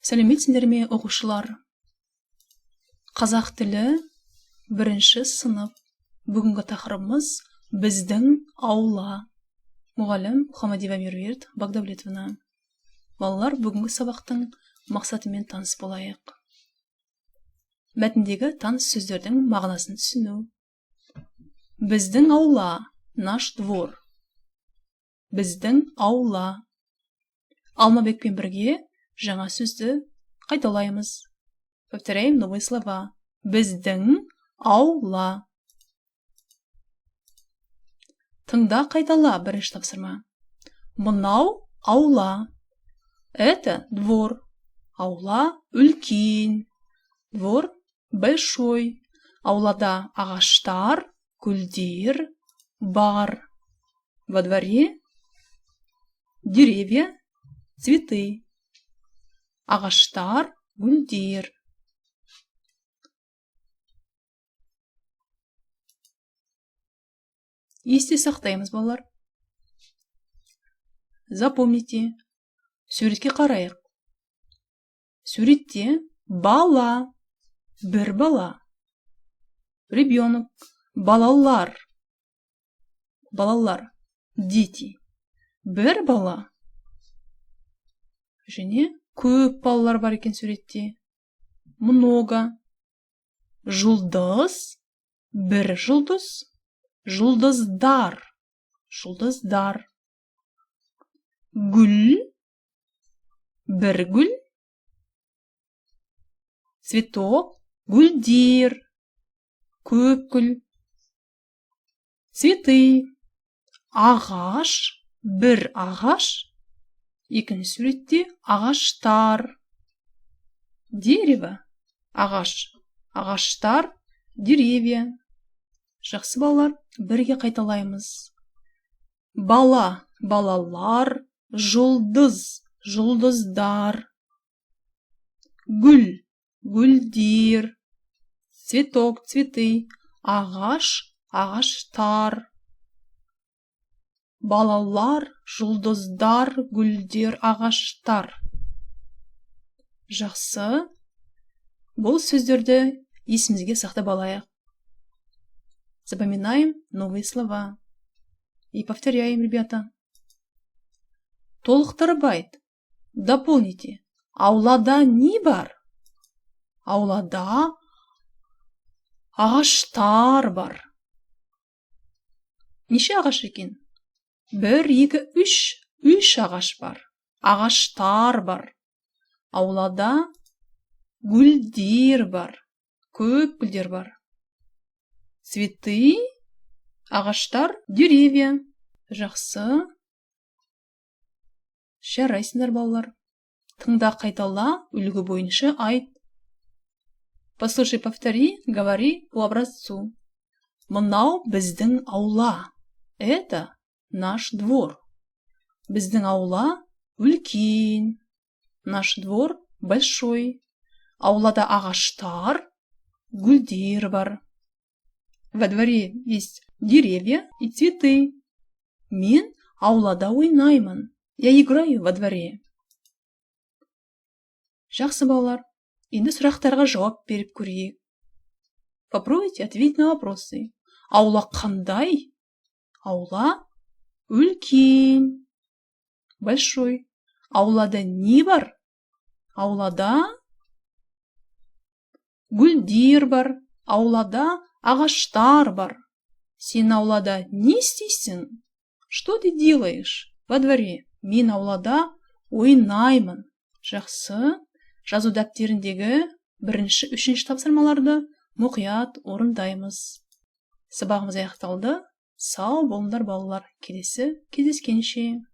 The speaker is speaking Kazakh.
Сәлеметсіңдер ме, оқушылар? Қазақ тілі, бірінші сынып. Бүгінгі тақырыбымыз: біздің аула. Мұғалім Мұхамадиева Меруерт Багдәулетовна. Балалар, бүгінгі сабақтың мақсатымен таныс болайық. Мәтіндегі таныс сөздердің мағынасын түсіну. Біздің аула, наш двор. Біздің аула. Алмабекпен бірге жаңа сөзді қайталаймыз. Повторяем новые слова. Біздің аула. Тыңда, қайтала, бірінші тапсырма. Мынау аула. Это двор. Аула үлкен. Двор большой. Аулада ағаштар, гүлдер бар. Во дворе деревья, цветы. Ағаштар, гүлдер. Есте сақтаймыз, балалар. Запомните. Суретке қарайық. Суретте бала, бір бала. Ребенок, балалар. Балалар, дети. Бір бала. Және көп балалар бар екен суретте. Много. Жұлдыз, бір жұлдыз. Жұлдыздар, жұлдыздар. Гүл, бір гүл. Цветок, гүлдер, көп гүл. Цветы. Ағаш, бір ағаш. Екінші суретте ағаштар. Дерево, ағаш. Ағаштар, деревья. Жақсы, балалар, бірге қайталаймыз. Бала, балалар, жұлдыз, жұлдыздар. Гүл, гүлдер. Цветок, цветы. Ағаш, ағаштар. Балалар, жұлдыздар, гүлдер, ағаштар. Жақсы. Бұл сөздерді есімізге сақтап алайық. Запоминаем новые слова. И повторяем, ребята. Толықтырып айт. Дополните. Аулада не бар? Аулада ағаштар бар. Неше ағаш екен? Бір, екі, үш. Үш ағаш бар. Ағаштар бар. Аулада гүлдер бар. Көп гүлдер бар. Цветы, ағаштар, деревья. Жақсы. Жарайсыңдар, балалар. Тыңда, қайтала, үлгі бойынша айт. Послушай, повтори, говори по образцу. Мынау біздің аула. Это наш двор. Біздің аула үлкен. Наш двор большой. Аулада ағаштар, гүлдер бар. Во дворе есть деревья и цветы. Мен аулада ойнаймын. Я играю во дворе. Жақсы, балалар. Енді сұрақтарға жауап беріп көрейік. Попробуйте ответить на вопросы. Аула қандай? Аула үлкен. Большой. Аулада не бар? Аулада гүлдер бар. Аулада ағаштар бар. Сен аулада не істейсің? Что ты делаешь во дворе? Мен аулада ойнаймын. Жақсы. Жазу дәптеріндегі бірінші, үшінші тапсырмаларды мұқият орындаймыз. Сабағымыз аяқталды. Сау болыңдар, балалар. Келесі кездескенше.